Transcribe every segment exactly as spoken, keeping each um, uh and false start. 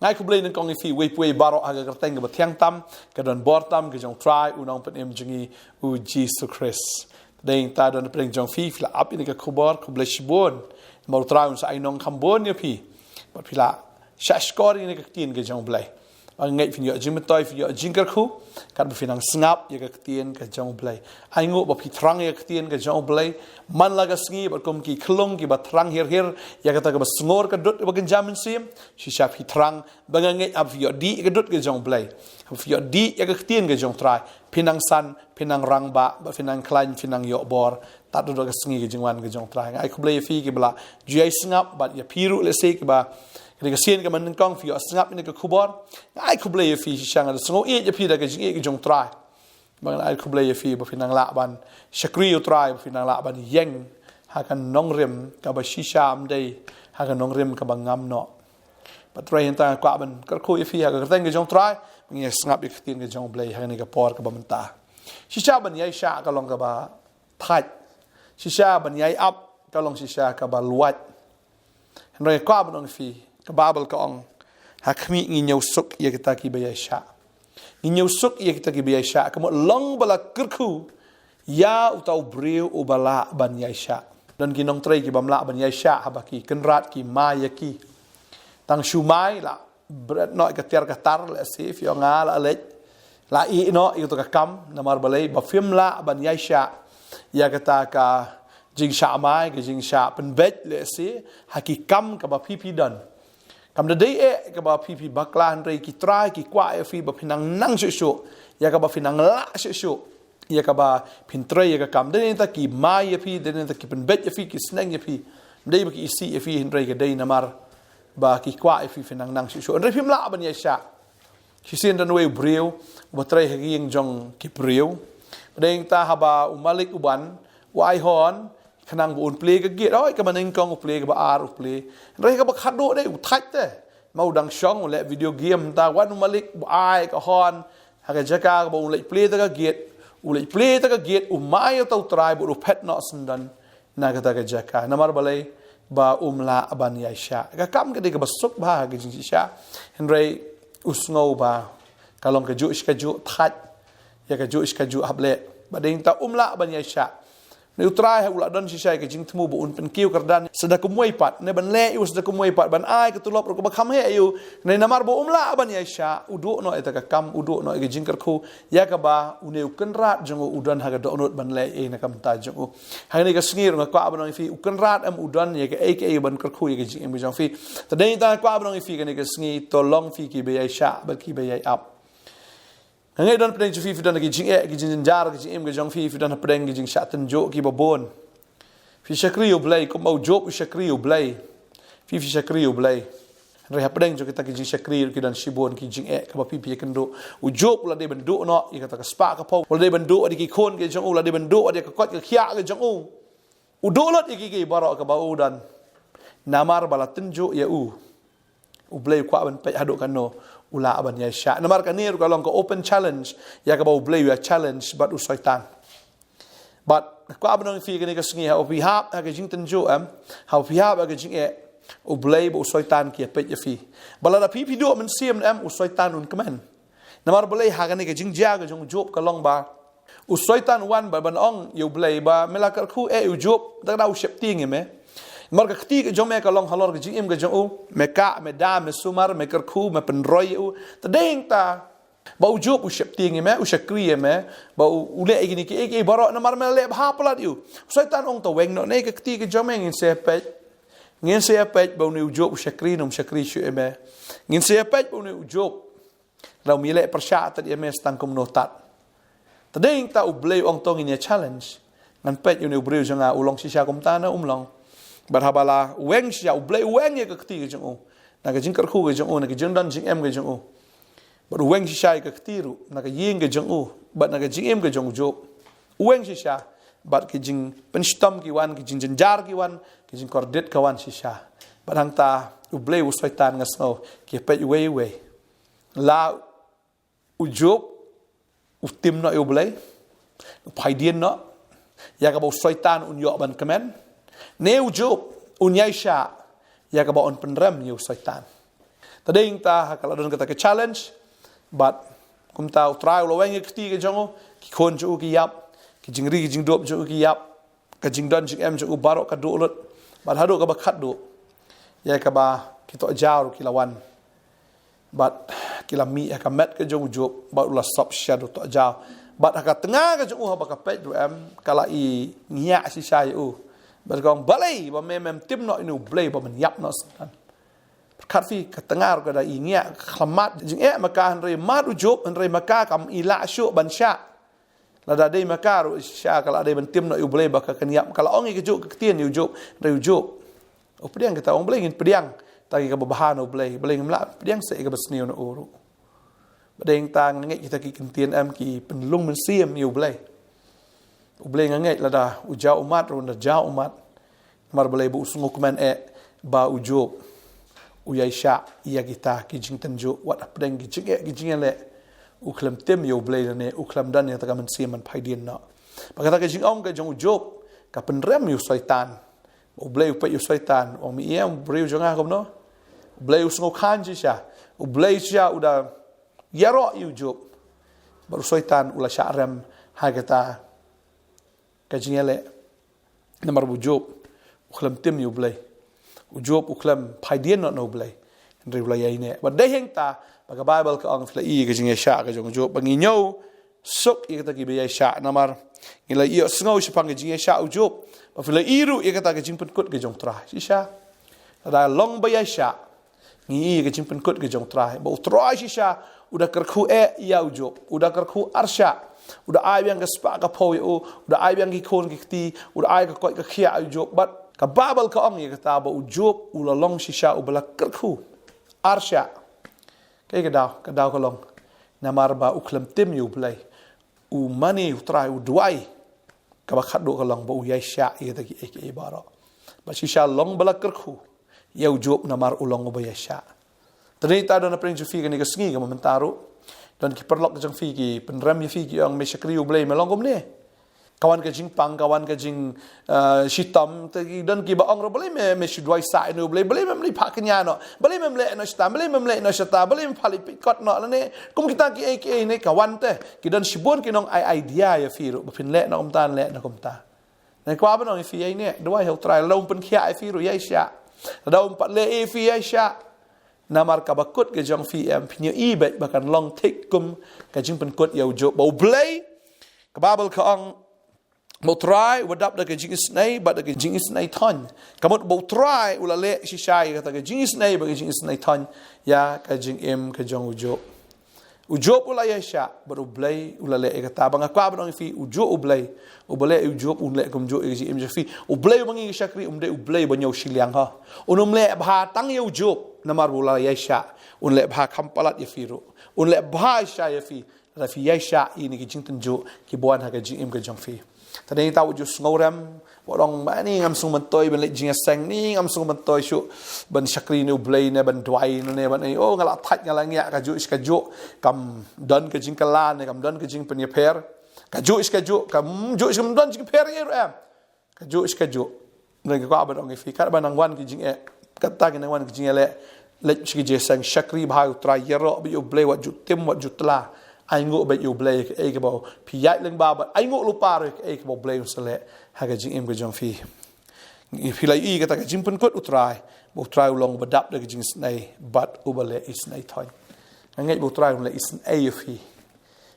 Ai khublei nyngkong ïa phi, wei pa wei baroh ha ka kyrteng kaba thiang tam, ka donbor tam ka jong u Trai u Nongpynim jong ngi u Jisu Khrist. Dei ta don pdeng jong phi, phi la ap ïa kane ka khubor, khublei shibun. Namar u Trai un sa ai nongkham bun ïa phi. Bad phi la shah shkor ïa kane ka ktien ka jong u Blei. Ba nga ngeit phin ïoh jingmyntoi, phin ïoh jingkyrkhu, katba phi nang sngap ïa ka ktien ka jong u Blei. Ai nguh ba phi thrang ïa ka ktien ka jong u Blei. Man la ka sngi bad kum ki khyllung kiba thrang hir hir ïa kata kaba sngur ka dud kaba kynja mynsiem, shisha phi thrang. Ba nga ngeit haba phi ïoh dih ïa ka dud ka jong u Blei, haba phi ïoh dih ïa ka ktien ka jong u Trai, phi nang san, phi nang rangbah, bad phi nang khlaiñ, phi nang ïoh bor tad haduh ka sngi ka jingwan ka jong u Trai. Nga ai khublei ïa phi kiba la ju ïai sngap, bad ïa phi ruh lehse kiba kane ka sien kaba nyngkong phi ïoh sngap ïa kane ka khubor. Nga ai khublei ïa phi, shisha nga da sngewieit ïa phi da ka jingïeit ka jong u Trai. Ba ngan ai khublei ïa phi ba phi nang lah ban shakri ïa u Trai, ba phi nang lah ban ïeng ha ka nongrim kaba shisha, ym dei ha ka nongrim kaba ngam noh. Bad Trai, hynta nga kwah ban kyrkhu ïa phi ha ka kyrteng ka jong u Trai, ba ngin ïa sngap ïa ka ktien ka jong u Blei ha kane ka por kaba mynta. Shisha ban ïaishah ka long kaba thait. Shisha ban ïai ap ka long shisha kaba luid. Hynrei nga kwah ban ong ïa phi, ka Baibl ka ong, ha khmih, ngin ïohsuk ïa kita kiba ïaishah. Ngin ïohsuk ïa kita kiba ïaishah. Ka mut long ba la kyrkhu ïa uta u briew uba lah ban ïaishah. Don ki nongtrei kibym lah ban ïaishah haba ki kynrad ki mai ïa ki. Tang shu mai la bret noh ïa ka tiar ka tar, lehse phi ong nga la leit, la ïeh noh ïa kata ka kam. Namar balei? Ba phim lah ban ïaishah ïa kata ka jingshah mai, ka jingshah pynbeit, lehse ha ki kam kaba phi phi don. Kam da dei eh kaba phi phi bakla, hynrei ki trai ki kwah ïa phi ba phi nang nang shuh shuh ïa kaba phi nang lah shuh shuh, ïa kaba phin trei ïa ka kam. Dei nangta ki mai ïa phi, dei nangta ki pynbeit ïa phi, ki sneng ïa phi. Dei ba ki isih ïa phi, hynrei ka dei namar ba ki kwah ïa phi phi nang nang shuh shuh, hynrei phim lah ban ïaishah. Shisien don uwei u briew uba trei ha ka ïing jong ki briew. Dei nangta haba u malik u wan, u ai hon khnang ba un plie ka gate. Oi, kaba nyngkong u plie, kaba ar u plie. Hynrei kaba khadduh dei u thait te. Ma u dang shong u leh video game, hynta wan u malik u ai ka hon ha ka jaka kaba un leit plie ta ka gate. U leit plie ta ka gate, u mai ïa uta u trai bad u phet noh syndon na kata ka jaka. Namar balei? Ba um lah ban ïaishah. Ka kam ka dei kaba suk bha ha ka jingshisha, hynrei u sngew ba ka long kajuh shi kajuh, thait ïa kajuh shi kajuh hap leh. Bad dei nangta um lah ban ïaishah. Une u trai ha u la don shisha ïa ka jingthmu ba un pynkiew kyrdan sa da kumwei pat, ne ban leh ïa u sa da kumwei pat, ban ai ka tulop ruh kaba kham heh ïa u. Ne namar ba um lah ban ïaishah, u duh noh ïa kata ka kam, u duh noh ïa ka jingkyrkhu ïa kaba une u kynrad jong u u don ha ka dohnud ban leh ïa na ka bynta jong u. Ha kane ka sngi ruh nga kwah ban ong ïa phi, u kynrad em u don ïa kaei kaei ban kyrkhu ïa ka jingim ka jong phi. Te dei nangta nga kwah ban ong ïa phi kane ka sngi, to long phi kiba ïaishah bad kiba ïai ap. Nga ngeit don hapdeng jong phi, phi don ki jingeh, ki jingjynjar, ki jingim ka jong phi, phi don hapdeng ki jingshah tynjuh kiba bun. Phi shakri ïa u Blei kumba u Job u shakri ïa u Blei. Phi, phi shakri ïa u Blei. Hynrei hapdeng jong kita ki jingshakri ki don shibun ki jingeh kaba phi phi ïakynduh. U Job u la dei ban duh noh ïa kata ka spah ka phew, u la dei ban duh ïa ki khun ki jong u, u la dei ban duh ïa ka koit ka khiah ki jong u. U duh lut ïa ki, ki baroh kaba u don. Namar ba la tynjuh ïa u, u Blei u kwah ban peit haduh katno u lah ban ïaishah. Namar kane ruh ka long ka open challenge ïa kaba u Blei u ïa challenge bad u Soitan. Bad nga kwah ban ong ïa phi kane ka sngi, haba phi hap ha ka jingtynjuh em, haba phi hap ha ka jingeh, u Blei bad u Soitan ki ïa peit ïa phi. Ba lada phi phi duh mynsiem em, u Soitan un kmen. Namar balei? Ha kane ka jingjia ka jong u Job ka long ba u Soitan u wan ba ban ong ïa u Blei ba me la kyrkhu eh ïa u Job, da kaba u sheptieng ïa me. Namar ka kti ka jong me ka long halor ka jingim ka jong u, me kah, me da, me sumar, me kyrkhu, me pynroi ïa u. Te dei nangta ba u Job u sheptieng ïa me, u shakri ïa me, ba u, u leh ïa kine kiei kiei baroh namar me la leh bha palat ïa u. U Soitan u ong, to weng noh ne ka kti ka jong me, ngin sa ïa peit. Ngin sa ïa peit ba une u Job u shakri ne um shakri shuh ïa me. Ngin sa ïa peit ba une u Job lada um ïaleh pyrshah tad ïa me sa tang kumno tad. Te dei nangta u Blei u ong, to ngin ïa challenge. Ngan peit une u briew jong nga u long shisha kumta ne um long. Bad haba la weng shisha, u Blei u weng ïa ka kti ka jong u, na ka jingkyrkhu ka jong u, na ka jingdon jingem ka jong u. Bad u weng shisha ïa ka kti ruh, na ka ïing ka jong u bad na ka jingim ka jong u Job. U weng shisha bad ki jingpynshitom ki wan, ki jingjynjar ki wan, ki jingkordit ka wan shisha. Bad hangta u Blei, u Soitan nga sngew ki ïa peit uwei uwei. La u Job u tim noh ïa u Blei, u phaidien noh ïa kaba u Soitan un ïoh ban kmen, ne u Job un ïaishah ïa kaba un pynrem ïa u Soitan. Te dei nangta ha ka la don kata ka challenge, bad kumta U Trai u la weng ïa ka kti ka jong u, ki khun jong u ki ïap, ki jingri ki jingdup jong u ki ïap, ka jingdon jingem jong u baroh ka duh lut, bad haduh kaba khatduh, ïa kaba ki tohjaw ruh ki la wan, bad ki la mih ha ka met ka jong u Job, bad u la sop sha u tohjaw. Bad ha ka tnga ka jong u haba ka peit ruh em, ka la i ngiah shisha ïa u. Bad ka ong, balei ba me mem tim noh ïa une U Blei ba men ïap noh syndon. Pyrkhat phi ka tnga ruh ka da i ngiah, ka khlem mad jingeh ma ka, hynrei mad u Job, hynrei ma ka kam i lah shuh ban shah. Lada dei ma ka ruh shisha ka la dei ban tim noh ïa U Blei ba ka kan ïap, ka la ong ïa kajuh ka ktien ïa u Job, hynrei u Job u pdiang, kata ong, balei ngin pdiang tang ïa kaba bha na U Blei, balei ngim lah pdiang sa ïa kaba sniew na u ruh. Ba dei nangta nga ngeit kita ki ktien em ki pynlong mynsiem ïa U Blei. U Blei nga ngeit lada u jaw ummat ruh, lada jaw ummat. Namar balei? Ba u sngewkmen eh ba u Job u ïaishah ïa kita ki jingtynjuh, wat hapdeng ki jingeh ki jingïaleh. U khlem tim ïa U Blei lane u khlem don ïa kata ka mynsiem ban phaidien noh. Ba kata ka jingong ka jong u Job ka pynrem ïa u Soitan. Ba U Blei u peit ïa u Soitan, u ong, me ïa u briew jong nga kumno? U Blei u sngewkhan shisha. U Blei shisha u da ïaroh ïa u Job. Bad u Soitan u la shah rem ha kata ka jingïaleh. Namar ba u Job u khlem tim ïa U Blei. U Job u khlem phaidien noh na U Blei. Hynrei u la ïaineh. Bad dei hangta ba ka Baibl ka ong, phi la i ka jingïaishah ka jong u Job, ba ngi ñiew suk ïa kita kiba ïaishah. Namar ngi la ïohsngew shaphang ka jingïaishah u Job. Ba phi la i ruh ïa kata ka jingpynkut ka jong U Trai shisha. Lada long ba ïaishah, ngi i ka jingpynkut ka jong U Trai, ba U Trai shisha u da kyrkhu eh ïa u Job, u da kyrkhu arshah, u da ai biang ka spah ka phew ïa u, u da ai biang ki khun ki kti, u da ai ka koit ka khiah ïa u Job. Bad ka Baibl ka ong ïa kata ba u Job u la long shisha uba la kyrkhu arshah. Kaei ka daw? Ka daw ka long namar ba u khlem tim ïa U Blei. U mane U Trai, u duwai. Kaba khatduh ka long ba u ïaishah ïa kita kiei kiei baroh. Bad shisha long ba la kyrkhu ïa u Job namar u long uba ïaishah. Te nangta don napdeng jong phi kane ka sngi, ka mynta ruh don ki paralok jong phi ki pynrem ïa phi, ki ong, me shakri U Blei, me long kumne. Ka wan ka jingpang, ka wan ka jing, eh, shitom, te ki don kiba ong ruh, balei me, me shu duwai sah ïa une U Blei, balei mem leit phah kñia noh, balei mem leh noh shata, balei mem leh noh shata, balei mem phah leit peit kot noh lane kum kita kiei kiei ne. Ka wan te ki don shibun ki nong ai idea ïa phi ruh ba phin leh noh kumta, leh noh kumta. Nga kwah ban ong ïa phi, ïaineh, duwai ha U Trai, lada um pynkhiah ïa phi ruh ïaishah, lada um pat leh ïa phi ïaishah. Namar kaba kut ka jong phi em, phin ïohi beit ba kan long thik kum ka jingpynkut ïa u Job, ba U Blei, ka Baibl ka ong, ba U Trai uba dap da ka jingisynei bad da ka jingisynei thoiñ. Ka mut ba U Trai u la leh shisha ïa kata ka jingisynei bad ka jingisynei thoiñ ïa ka jingim ka jong u Job. U Job u la ïaishah bad U Blei u la leh ïa kata. Ba nga kwah ban ong ïa phi, u Job, U Blei uba leh ïa u Job un leh kumjuh ïa ka jingim jong phi. U Blei uba ngi shakri um dei U Blei ba ñiew shiliang ha. Un ym leh bha tang ïa u Job namar ba u la ïaishah. Un leh bha kham palat ïa phi ruh. Un leh bha shisha ïa phi lada phi ïaishah ïa kine ki jingtynjuh kiba wan ha ka jingim ka jong phi. Te nangta wat ju sngewrem, wat ong ba ni ngam sngewmyntoi ban leit jingïaseng, ni ngam sngewmyntoi shuh ban shakri ïa U Blei ne ban duwai ne ban, oh, nga la thait, nga la ngiah, kajuh shi kajuh kam don ka jingkylla ne kam don ka jingpynïapher. Kajuh shi kajuh, kamjuh shi kam don jingpher ïa ruh em. Kajuh shi kajuh. Nga kwah ban ong ïa phi, katba nang wan ki jingeh, kata ki nang wan ki jingeh, leit, leit sha ka jingïaseng, shakri bha ïa U Trai, ïaroh beit ïa U Blei, wat ju tim, wat ju tla. Ainguh beit ïa U Blei ïa kaei kaba phi ïaid lyngba, bad ainguh lypa ruh ïa kaei kaba U Blei un sa leh ha ka jingim ka jong phi. Phi la ïohi kata ka jingpynkut U Trai, ba U Trai u long uba dap da ka jingisynei bad uba leh isynei thoiñ. Nga ngeit ba U Trai un leh isynei ïa phi,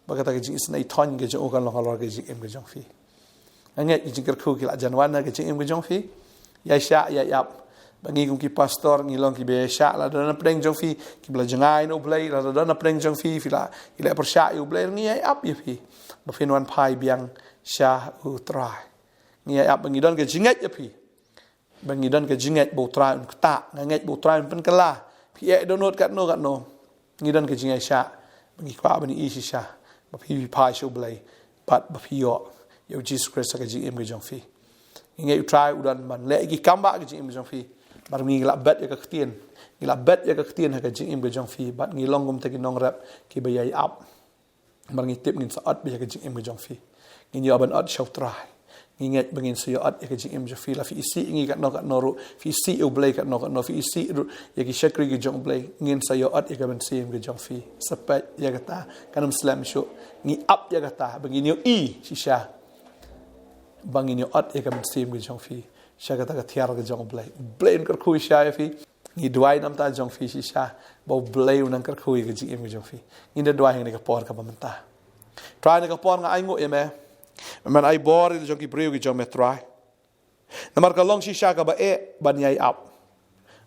ba kata ka jingisynei thoiñ ka jong u kan long halor ka jingim ka jong phi. Nga ngeit ki jingkyrkhu ki la jan wan ha ka jingim ka jong phi. Ïaishah, ïai ap. Ba ngi kum ki pastor ngi long kiba ïaishah, lada don napdeng jong phi kiba la jngai na U Blei, lada don napdeng jong phi phi la, phi la pyrshah ïa U Blei, ngi ïai ap ïa phi ba phin wan phai biang sha U Trai. Ngi ïai ap ba ngi don ka jingngeit ïa phi, ba ngi don ka jingngeit ba U Trai un ktah. Nga ngeit ba U Trai un pynkylla. Phi eh dohnud katno katno, ngi don ka jingïaishah ba ngi kwah ban ïohi shisha ba phi, phi phai sha U Blei bad ba phi ïoh ïa U Jisu Khrist ha ka jingim ka jong phi. Ngi ngeit U Trai u don ban leh ki kam bah ha ka jingim ka jong phi. Bad ngi la bet ïa ka ktien, ngi la bet ïa ka ktien ha ka jingim ka jong phi, bad ngi long kum kita ki nongrep kiba ïai ap. Namar ngi tip ngin sa ot beit ïa ka jingim ka jong phi. Ngin ïoh ban ot sha U Trai. Ngi ngeit ba ngin sa ïoh ot ïa ka jingim jong phi, la phi isih ïa ngi katno katno ruh, phi isih ïa U Blei katno katno, phi isih ruh ïa ki shakri ki jong U Blei, ngin sa ïoh ot ïa ka mynsiem ka jong phi. Sa peit ïa kata, kan ym slem shuh. Ngi ap ïa kata ba ngin ïohi shisha ba ngin ïoh ot ïa ka mynsiem ka jong phi sha kata ka thiar ka jong U Blei. U Blei un kyrkhu shisha ïa phi. Ngi duwai namar ta jong phi shisha ba U Blei un nang kyrkhu ïa ka jingim ka jong phi. Ngin da duwai ha kane ka por kaba mynta. Trai, ha kane ka por nga ainguh ïa me, me men ai bor ïa la jong ki briew ki jong me, Trai. Namar ka long shisha kaba eh ban ïai ap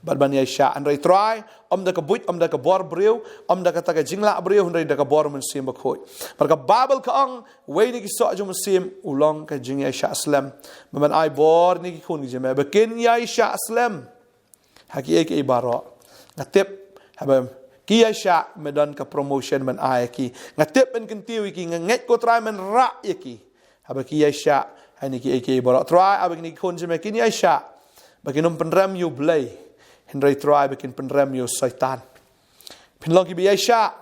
bad ban ïai shah. Hynrei Trai, ym da ka buit, ym da ka bor briew, ym da kata ka jinglah briew, hynrei da ka bor Mynsiem Bakhuid. Namar ka Baibl ka ong, uwei na ki soh jong u mynsiem u long ka jingïaishah slem. Me men ai bor ïa kine ki khun ki jong me ba kin ïaishah slem ha kiei kiei baroh. Nga tip haba ki ïaishah, me don ka promotion men ai ïa ki. Nga tip men kyntiew ïa ki, nga ngeit, ko Trai, men rah ïa ki haba ki ïaishah ha kine kiei kiei baroh. Trai, haba kine ki khun jong me kin ïaishah, ba kin ym pynrem ïa U Blei, hynrei Trai, ba kin pynrem ïa u Soitan. Phin long kiba ïaishah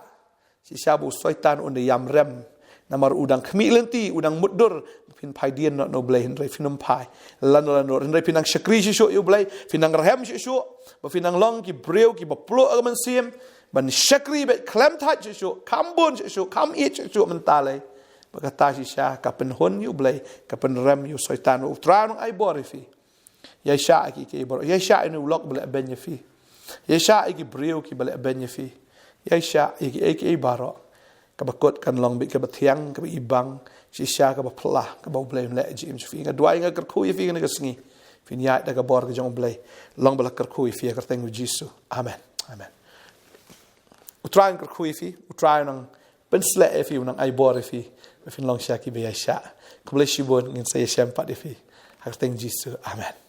shisha ba u Soitan un da ïam rem. Namar u dang khmih lynti, u dang mutdur ba phin phai dien noh na U Blei, hynrei phin ym phai. Lano lano, hynrei phin nang shakri shuh shuh ïa U Blei, phin nang rhem shuh shuh, ba phin nang long ki briew kiba pluh ka mynsiem ban shakri beit khlem thait shuh shuh, kham bun shuh shuh, kham ïeit shuh shuh mynta lei. Ba kata shisha ka pynhun ïa U Blei, ka pynrem ïa u Soitan. U Trai un nang ai bor ïa phi. Ïaishah ïa kiei kiei baroh. Ïaishah ïa une u lok ba leh beiñ ïa phi. Ïaishah ïa ki briew kiba leh beiñ ïa phi. Ïaishah ïa kiei kiei baroh. Kaba kut kan long beit kaba thiang, kaba ibang, shisha kaba phylla, kaba U Blei un leh ha ka jingim jong phi. Nga duwai, nga kyrkhu ïa phi ha kane ka sngi. Phin ïaid da ka bor ka jong U Blei. Long ba la kyrkhu ïa phi ha ka kyrteng U Jisu. Amen. Amen. U Trai un kyrkhu ïa phi, U Trai un nang pynsleh ïa phi, un nang ai bor ïa phi ba phin long shisha kiba ïaishah. Khublei shibun, ngin sa ïashem pat ïa phi ha ka kyrteng Jisu. Amen.